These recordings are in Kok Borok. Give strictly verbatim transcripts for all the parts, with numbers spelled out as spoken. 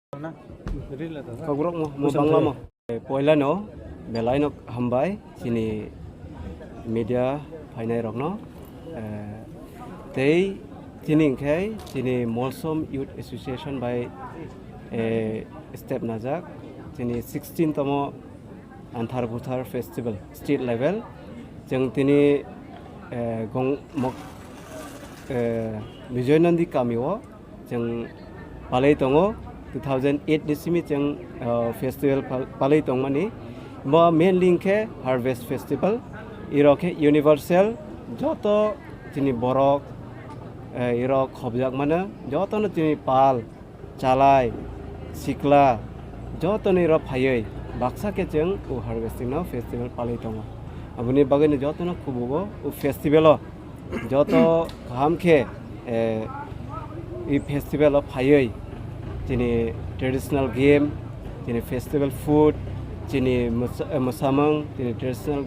Kokrok mo, mo Bangla mo. Eh, poila no, belai no hambai, chini media phainai rok no. Eh, tei chini hwnkhe chini Molsom Youth Association bai, eh, step najak, chini sixteen tomo Anthar Buthar Festival state level. Chwng tini, eh, gong mok, eh, Bijoy Nandi kami o chwng palai tongo, two thousand eight ni simi chwng, ah, festival pal-, palai tongmani. Bo mainly khe harvest festival, iro khe universal, joto chini borok, eh, iro khobjak mano, jotono chini pal, chalai, sikla, jotono iro phaiwi baksa khe chwng o harvesting no festival palai tongo. Aboni bagwi no jotono khubugo o festival o joto kaham khe, eh, i festival o phaiwi chini traditional game, chini festival food, chini mwsa-, eh, mwsamung, chini traditional,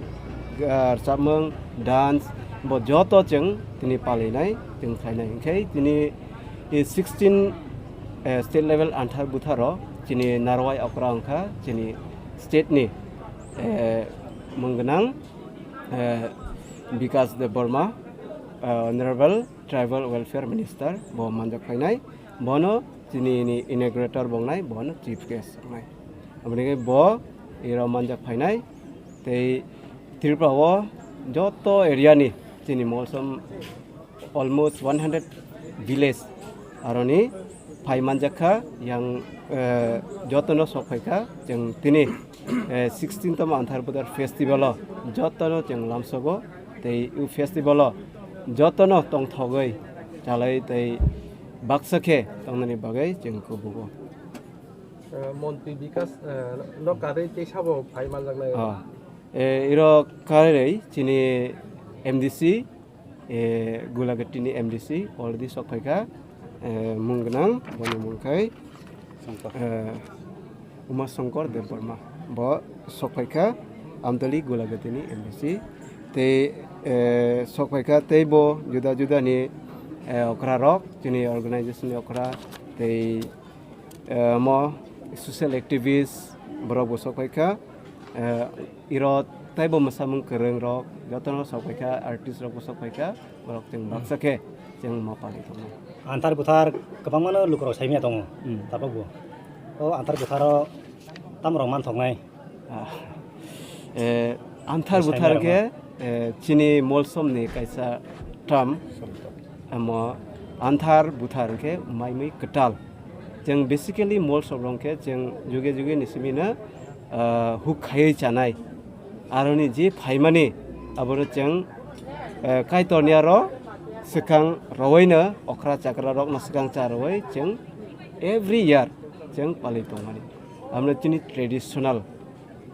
ah, rwchapmung, dance, bo joto chwng tini palinai, chwng khainai. Hinkhe tini i sixteen, eh, state level Anthar Buthar o chini narwai okra wngkha chini state ni, eh, mung gwnang, eh, Bikas Debbarma, eh, Honorable Tribal Welfare Minister bo manjak phainai, bono chini ni inaugurator bo wngnai, bono chief guest wngnai. Aboni bo iro manjak phainai, tei Tripura o joto area ni chini Molsom almost one hundred village aroni phai manjak kha, yang, eh, jotono sok phai kha, chwng tini, eh, sixteen tamo Anthar Buthar festival o jotono chwng lamsogo, tei o festival o jotono tongthogwi chalai tei baksa khe tongnani bagwi chwng kubugo. Eh, Montri Bikas, eh, no karwi tei sabo phai manjaknai. Ah. Eh, iro karwi chini M D C, eh, Gulagati ni M D C already sok phaikha, eh, mung gwnang, boni mung khai, eh, Uma Shankar Debbarma. Bo sok phaikha Amtali Gulagati ni M D C. Tei, eh, sok phaikha tei bo juda juda ni, eh, okra rok, chini organization ni okra, tei eh, omo social activist borok bo sok phaikha, eh, iro taibo mwsamung kwrwng rok jotono sok phaikha, artist rok bo sok phaikha, borok chwng baksa khe chwng ma pali tongo. Anthar Buthar kwbangmano lukurok saimanya tongo, hmm, tabukbo. O Anthar Butharo tamo rok manthoknai? Ah, eh, Anthar Buthar khe, eh, chini Molsom ni kaisa term, amo Anthar Buthar khe maimui kwtal. Chwng basically Molsom rok khe chwng juge juge ni simi no, ah, huk khaiwi chanai. Aroni je phaimani abono chwng, eh, Kaitorni aro swkang rowoi no okra chakra rok no swkang cha rowoi chwng every year chwng palwi tongmani. Amno chini traditional.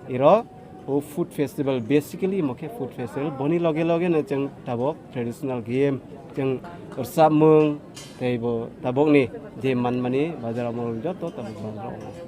Iro o food festival, basically imo khe food festival. Boni loge loge no chwng tabok traditional game, chwng rwchapmung, tei bo tabokni je manmani bazar o mol joto tabok bazar o.